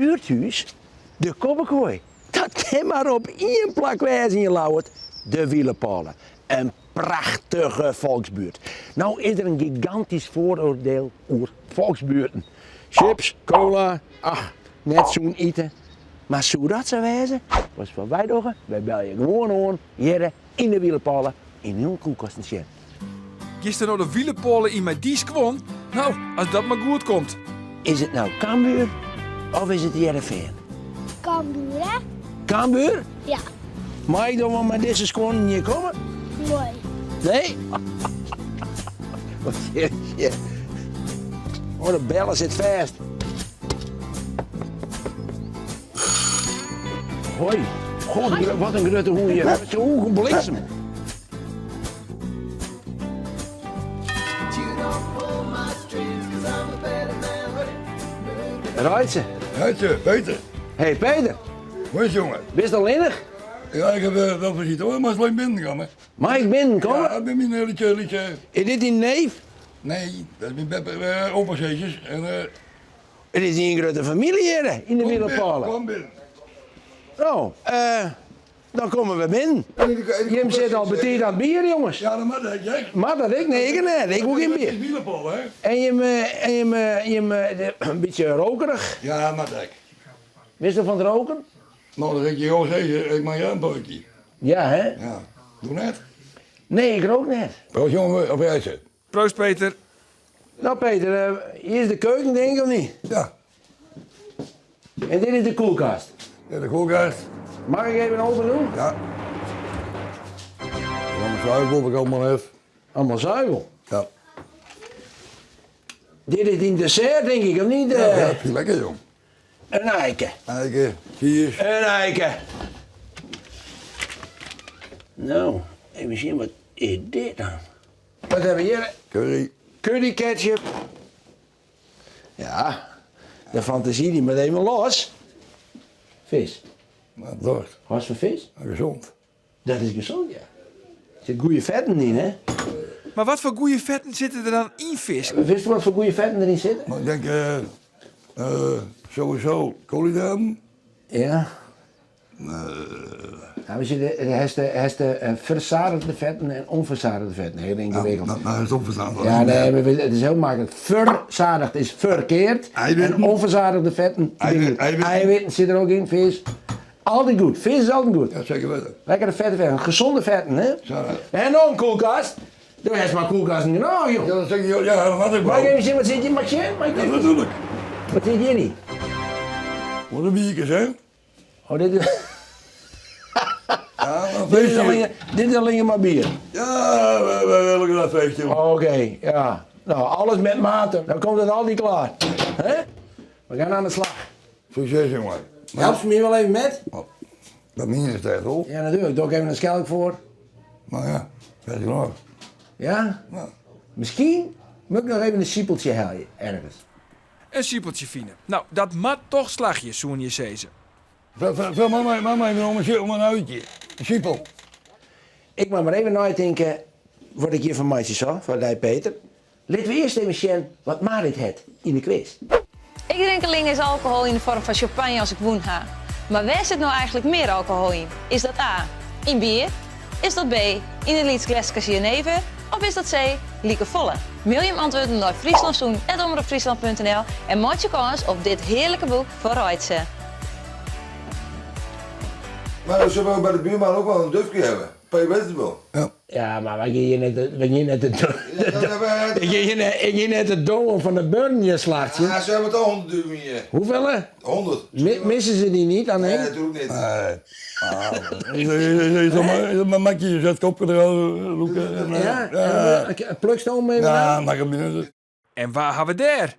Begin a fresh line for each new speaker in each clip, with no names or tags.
Buerthús De Kobbekoai. Dat kin mar op ien plak wêze yn Ljouwert, de Wielepôle. In prachtige folksbuert. No is der in gigantysk foaroardiel oer folksbuerten. Chips, cola, ach, net sûn ite. Mar soe dat sa wêze? Wat wy dogge, wy belje gewoan oan hjirre yn de Wielepôle yn hiel koelkasten sjen.
Giest no de Wielepôle yn mei dy skuon? No, as dat mar goed komt.
Is it no Cambuur of is it Hearrenfean?
Cambuur, hè?
Cambuur?
Ja.
Mei ik dan wol mei dizze skuon hjir komme?
Nee.
Nee? Wat shit. Oh, de belle sit fêst. Hoi. God, wat in grutte hûn hjir. Zo'n bliksem. Reitse.
Reitse, Peter.
Hey Peter.
Hoe is het jongen?
Bist allinnich?
Ja, ik heb uh, wel visite hoor, maar alleen binnenkomen.
Mag ik binnenkomen?
Ja, ik ben mijn liedje, liedje.
Is dit dyn neef?
Nee, dat is mijn beppe, uh, opa En, uh,
It is ien grutte famylje hjir yn de Wielepôle.
Kom binnen.
No, uh, dan komme we binnen. Jim sitte al betiid aan it bier, jonges.
Ja, dat moat ek, hè?
Moat dat ek? Nee, ik net. Ik wol gjin bier.
It is Wielepôle, hè?
En jim, en jim, jim in bytsje rokerich.
Ja, moat ek.
Witst fan it roken?
No, dan ik je jo sizze, ik mei in peukje.
Ja, hè?
Ja. Doe net?
Nee, ik rook net.
Proost, jongen, op reizen.
Proost, Peter.
Nou, Peter, hier is de keuken, denk ik, of niet?
Ja.
En dit is de koelkast?
Ja, de koelkast.
Mag ik even open doen?
Ja. Allemaal zuivel, wat ik allemaal heb.
Allemaal zuivel?
Ja.
Dit is dyn dessert, denk ik, of niet?
Ja, ja, vind ik lekker, jong.
In eike.
Eike, cheese.
In eike. Nou, even sjen, wat is dit dan? Wat hebben we hier?
Curry.
Curry ketchup. Ja, de fantasie die moet even los. Vis.
Maar dorst.
Wat voor vis?
Gezond.
Dat is gezond, ja. Er zitten goede vetten in, hè?
Mar wat foar goede fetten sitte der dan yn fisk?
Witst wat foar goede fetten deryn sitte?
Maar ik denk uh, uh, sowieso koolhydraten.
Ja. Nou, we zitten, hast de, hast de verzadigde vetten en onverzadigde vetten. Heel ingewikkeld.
Nou, nou, is onverzadigd.
Ja, nee, maar het is heel makkelijk. Verzadigd is verkeerd.
Eiwitten.
En onverzadigde vetten.
Eiwitten.
Eiwitten zit er ook in, vis. Altijd goed. Vis is altijd goed.
Ja, zeker weten.
Lekkere vette vetten. Gezonde vetten, hè?
Zo.
En nog een koelkast. Doe eerst maar koelkast niet nou, joh.
Ja, dat zeg je, ja, dat had ik
Mag ik
wel.
even zien, wat zit hier? Mag ik zien? Mag ik
Ja,
even-
natuurlijk.
Wat zit hier niet?
Wat een biertjes, hè?
Oh, dit is,
Ja, een
dit is,
feestje.
alleen, dit is alleen maar bier.
Ja, we willen een feestje.
Oké, ja. Nou, alles met mate. Dan komt het altijd klaar. Hè? We gaan aan de slag.
Succes, jongen.
Help ze me wel even met?
Oh, dat meen je echt, hoor.
Ja, natuurlijk. Doe ik even een schelp voor.
Nou ja, weet ik nog.
Ja?
Ja.
Misschien moet ik nog even een siepeltje halen ergens.
In sipeltsje fine. No, dat moat toch slagje, soene je sizze.
Vertel mama, mama even om een uitje. Een sipel.
Ik moat mar even neitinke wat ik hjirfan meitsje sil, foar dy Peter. Litte we earst even sjen wat Marit hat yn de kwis.
Ik drink allinne alkohol yn de foarm fan sjampanje as ik wûn ha. Mar wêr sit no eigentlik mear alkohol yn? Is dat A, yn bier? Is dat B, yn in lyts gleske jenever? Of is dat C, likefolle? Mail jim antwurden nei fryslânsûn@omropfryslan.nl en meitsje kâns op dit hearlike boek fan Reitse.
Mar dan sille we by de buurman ek wol in dufke hawwe. Foar je wist it wol.
Ja.
Ja, mar wy gean hjir net, wy gean net de, ik gean hjir net, ik gean net de dowen fan de buren hjir slachtsjen.
Ja, ze hebben toch 100 duiven hier.
Hoefolle?
100.
Misse se dy niet dan,
Nee,
nee?
natuurlijk niet.
Nee. Is dat maar makje, je zet kopje eruit, loeken.
Ja, en plukstoom even
Ja,
aan?
maak hem binnen.
En wa ha we dêr?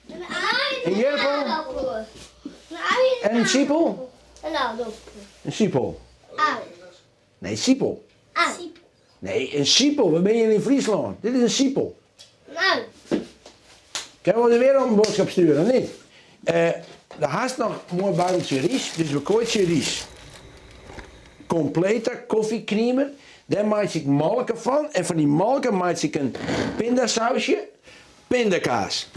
Een ui
Een jirpel?
Een aardappel. Een ui
En in sipel?
Een aardappel.
In sipel.
Ui.
Nee, sipel.
Ui.
Nee, in sipel. We binne hjir yn Fryslân. Dit is in sipel.
Een ui.
Kinne we der wer in boadskip stjoere, of net? Uh, der hast noch in moai buideltsje rys, dus we koaitsje rys. Completa koffiecreamer. Dêr meitsje ik molke fan en fan dy molke meitsje ik in pindasausje, pindakaas.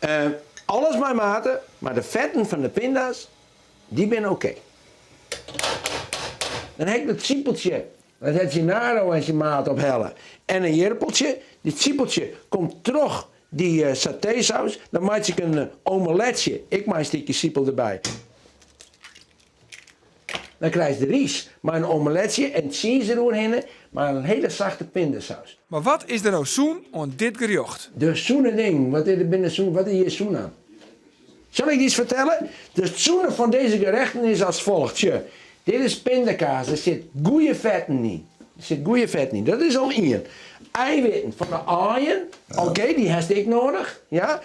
Uh, Alles mei mate, mar de fetten fan de pinda's, dy binne oké. Dan ha ik dat sipeltsje, dat hat Gennaro en syn maat ophelle, en in jirpeltsje. Dit sipeltsje komt troch dy satésaus. Dan meitsje ik in omeletsje, ek mei in stikje sipel derby. Dan krijst de rys mei in omeletsje en cheese deroerhinne mei in hiele sachte pindasaus.
Mar wat is der no sûn oan dit gerjocht?
De sûne ding, wat is der binne sûn, wat is hjir sûn aan? Sil ik dy ris fertelle? De sûne fan dizze gerechten is as folgt, sjoch, dit is pindakaas, der sit goeie fetten yn. Der sit goeie fetten yn, dat is al ien. Eiwitten fan de aaien, oké, dy hast ek noadich, ja.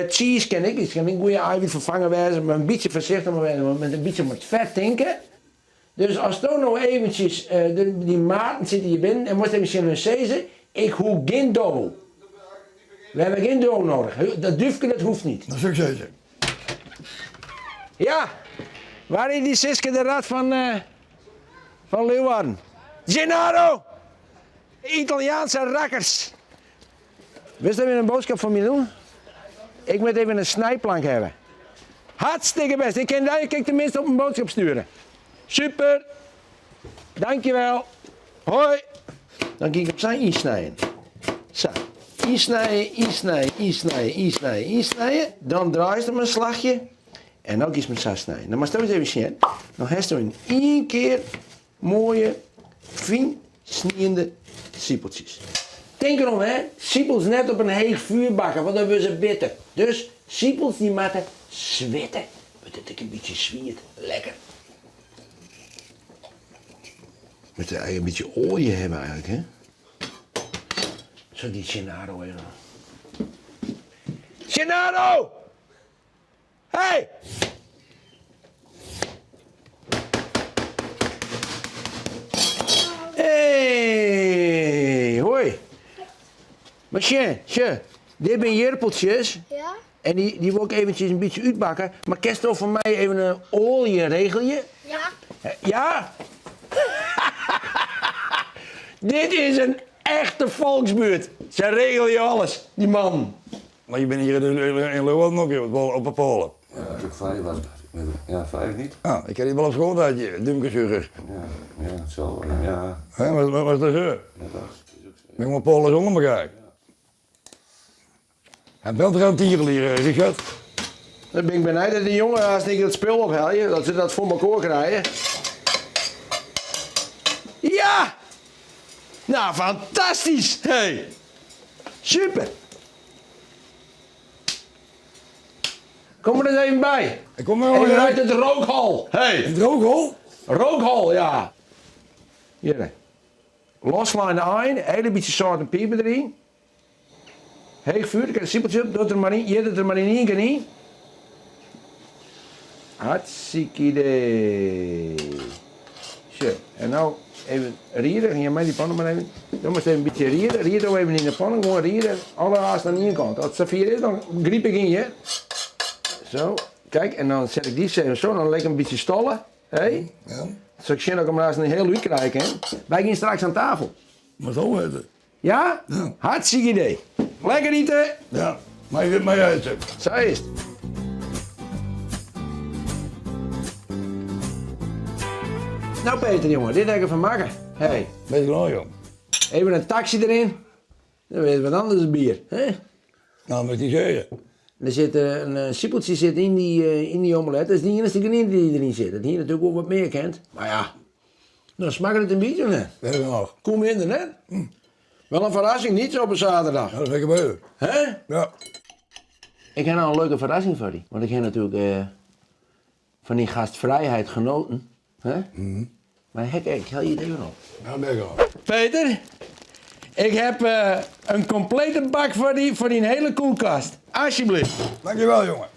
Cheese kin ek, kin ek in goeie eiwitferfanger wêze, mar in bytsje foarsichtich mei wêze, want in bytsje om it fet tinke. Dus asto no eventsjes, dyn maten sitte hjir binnen en moatst even tsjin hun sizze, ik hoech gjin do. We hawwe gjin do noadich, dat dúfke dat hoecht niet.
Dat sil ik sizze.
Ja, waar is dy Siske de Rat fan fan Leeuwarden? Gennaro! Italiaanse rakkers. Wilst even in boodschap foar my doen? Ik moat even in snijplank hawwe. Hartstikke best. Ik kin dy ik tenminste op in boodschap sturen. Super. Dankjewel. Hoi. Dan gean ik him sa ynsnijen. Sa. Ynsnije, ynsnije, ynsnije, ynsnije, ynsnije. Dan draaist him in slachje. En no giest him sa snijen. Dan moatst ris even sjen. Dan hast yn ien kear moaie, fyn sniende sipeltsjes. Tink derom hè, sipels net op in heech fjoer bakke, want dan wurde se bitter. Dus sipels dy moatte switte. Wurdt it ek in bytsje swiet. Lekker. Moat der in bytsje oalje hawwe eigenlik hè. Sil dy Gennaro even. Gennaro! Hey! Hey, hoi. Mar sjen, sjen. Dit binne jirpeltsjes.
Ja.
En dy, dy wol ik eventsjes in bytsje útbakke. Mar kinst foar my even in oalje regelje?
Ja.
Ja? Dit is in echte folksbuert. Se regelje alles, dy mannen.
Mar je binne hjir yn Leeuwarden ook op 'e pôle.
Ja, toen ik vijf was. Ja, vijf niet?
Ah, ik ken die wel op school dat je dúmkesugers.
Ja, ja, het zal wel, ja.
Hè, wat, wat was dat zo?
Ja, dat is ook zo.
Ben gewoon polen zonder elkaar. En belt er een tierenlier, Richard.
Dan bin ik benijd dat de jongen als ik dat spul ophelje, dat ze dat voor elkaar krijgen. Ja! Nou, fantastisch! Hey! Super! Kom der ris even by.
Ik kom er
Even uit het rookhol. Hey.
Het rookhol?
Rookhol, ja. Hjir. Losleine aaien, in hiel bytsje sâlt en piper deryn. Heech fjoer, ik ha in sipeltsje op, docht der mar yn, jit it der mar yn ien kear yn. Hartstikke idee. Sjoch, en no even riere, gean mei dy panne mar even. Dan moatst even in bytsje riere, rier no even yn de panne, gewoan riere, alle haast oan ien kant. As it safier is, dan gryp ik yn, hear. Zo, kijk, en dan set ik dy even zo, dan lit ik 'm in bytsje stolle. Hé?
Ja.
Sil ik sjen of ik 'm aanst hiel útkrije kin. Wy gean straks oan tafel.
Mar zo wêze.
Ja?
Ja.
Hartstikke idee. Lekker ite!
Ja, mei, mei ite.
Sa is it. Nou Peter jongen, dit ha ik derfan makke. Hey.
Best wel joh.
Even in taksy deryn. Dan wit wat anders as bier. Hè?
Nou, moat dy sizze.
Der sit in sipeltsje sit yn dy, yn dy omelet. Dat is de iennichste griente dy't deryn sit. Dat hie natuerlik wol wat mear kind. Mar ja, dan smakket it in bytsje net.
Weet ik noch.
Koe minder net. Wel in ferrassing, niet zo op in zaterdag.
Ja, dat is lekker beter.
Hè?
Ja.
Ik ha noch in leuke ferrassing foar dy. Want ik ha natuerlik eh, fan dyn gastvrijheid genoten. Hè? Mar hek, ik helje it even op.
Ja, ben ik al.
Peter, ik heb eh, in komplete bak foar dy, foar dyn hiele koelkast. Alsjeblieft.
Dankjewel, jongen.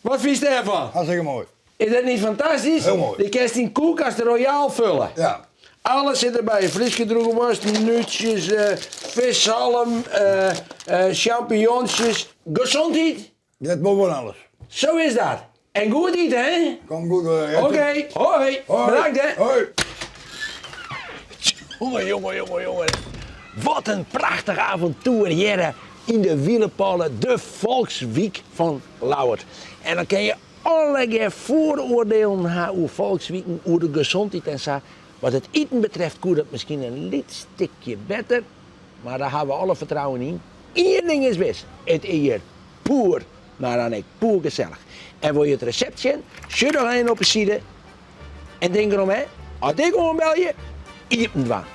Wat fynst dêrfan?
Hartstikke moai.
Is dat niet fantastysk?
Hiel moai.
Dy kinst dyn koelkast royaal fulle.
Ja.
Alles sit derby. Fryske drûge woarst, nútsjes, eh, fiskzalm, eh, eh, champignonsjes. Gezondheid!
Dat wol wol alles.
Zo is dat. En goed ite, hè?
Kom goed. eh,
Oké, hoi.
Hoi.
Bedankt, hè?
Hoi.
Jonge, jonge, jonge, jonge. Wat in prachtich avontoer hjir. Yn de Wielepôle, de folkswyk fan Ljouwert. En dan kinne je allegear foaroardielen ha oer folkswiken, oer de gezondheid en sa. Wat it iten betreft koe dat miskien in lyts stikje better, mar dêr ha we alle fertrouwen yn. Ien ding is wis, it is hjir poer, mar dan ek poer gesellich. En wol je it resept sjen, sjoch dan even op 'e side en tink derom hè, as ik oanbelje, iepen dwaan.